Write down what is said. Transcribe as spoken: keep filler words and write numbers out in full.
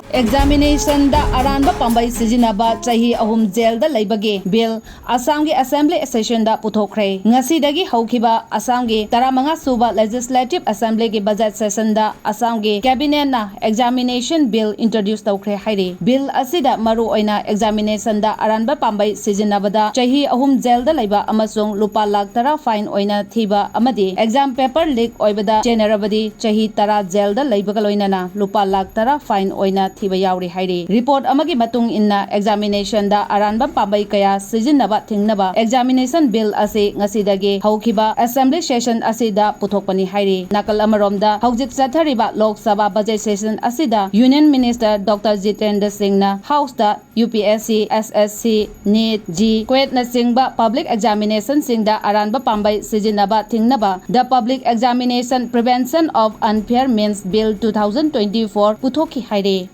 Examinationꯗ ꯑꯔꯥꯟꯕ ꯄꯥꯝꯕꯩ ꯁꯤꯖꯤꯟꯅꯕ ꯆꯍꯤ ꯑꯍꯨꯝ ꯖꯦꯜꯗ ꯂꯩꯕꯒꯤ ꯕꯤꯜ ꯑꯁꯥꯝꯒꯤ Assembly sessionꯗ ꯄꯨꯊꯣꯛꯈ꯭ꯔꯦ꯫ ꯉꯁꯤꯗꯒꯤ ꯍꯧꯈꯤꯕ ꯑꯁꯥꯝꯒꯤ ꯇꯔꯥꯃꯉꯥ ꯁꯨꯕ Legislative Assemblyꯒꯤ budget sessionꯗ ꯑꯁꯥꯝꯒꯤ Cabinetꯅ examination bill introduce ꯇꯧꯈ꯭ꯔꯦ ꯍꯥꯏꯔꯤ꯫ ꯕꯤꯜ ꯑꯁꯤꯗ ꯃꯔꯨ ꯑꯣꯏꯅ examinationꯗ ꯑꯔꯥꯟꯕ ꯄꯥꯝꯕꯩ ꯁꯤꯖꯤꯟꯅꯕꯗ ꯆꯍꯤ ꯑꯍꯨꯝ ꯖꯦꯜꯗ ꯂꯩꯕ ꯑꯃꯁꯨꯡ ꯂꯨꯄꯥ ꯂꯥꯈ ꯇꯔꯥ fine ꯑꯣꯏꯅ ꯊꯤꯕ ꯑꯃꯗꯤ exam paper leak ꯑꯣꯏꯕꯗ ꯆꯦꯟꯅꯔꯕꯗꯤ ꯆꯍꯤ ꯇꯔꯥ ꯖꯦꯜꯗ ꯂꯩꯕꯒ ꯂꯣꯏꯅꯅ ꯂꯨꯄꯥ ꯂꯥꯈ ꯇꯔꯥ fine ꯑꯣꯏꯅ ꯊꯤꯕ ꯌꯥꯎꯔꯤ ꯍꯥꯏꯔꯤ꯫ Report ꯑꯃꯒꯤ ꯃꯇꯨꯡ ꯏꯟꯅ examinationꯗ ꯑꯔꯥꯟꯕ ꯄꯥꯝꯕꯩ ꯀꯌꯥ ꯁꯤꯖꯤꯟꯅꯕ ꯊꯤꯡꯅꯕ examination bill ꯑꯁꯤ ꯉꯁꯤꯗꯒꯤ ꯍꯧꯈꯤꯕ Assembly session ꯑꯁꯤꯗ ꯄꯨꯊꯣꯛꯄꯅꯤ ꯍꯥꯏꯔꯤ꯫ ꯅꯥꯀꯜ ꯑꯃꯔꯣꯝꯗ ꯍꯧꯖꯤꯛ ꯆꯠꯊꯔꯤꯕ Lok Sabha budget session ꯑꯁꯤꯗ Union Minister Doctor Jitendra Singhꯅ Houseꯇ UPSC, SSC, NEET, JEE, CUETꯅꯆꯤꯡꯕ public examinationꯁꯤꯡꯗ ꯑꯔꯥꯟꯕ ꯄꯥꯝꯕꯩ ꯁꯤꯖꯤꯟꯅꯕ ꯊꯤꯡꯅꯕ The Public Examination Prevention of Unfair Means Bill two thousand twenty-four ꯄꯨꯊꯣꯛꯈꯤ ꯍꯥꯏꯔꯤ꯫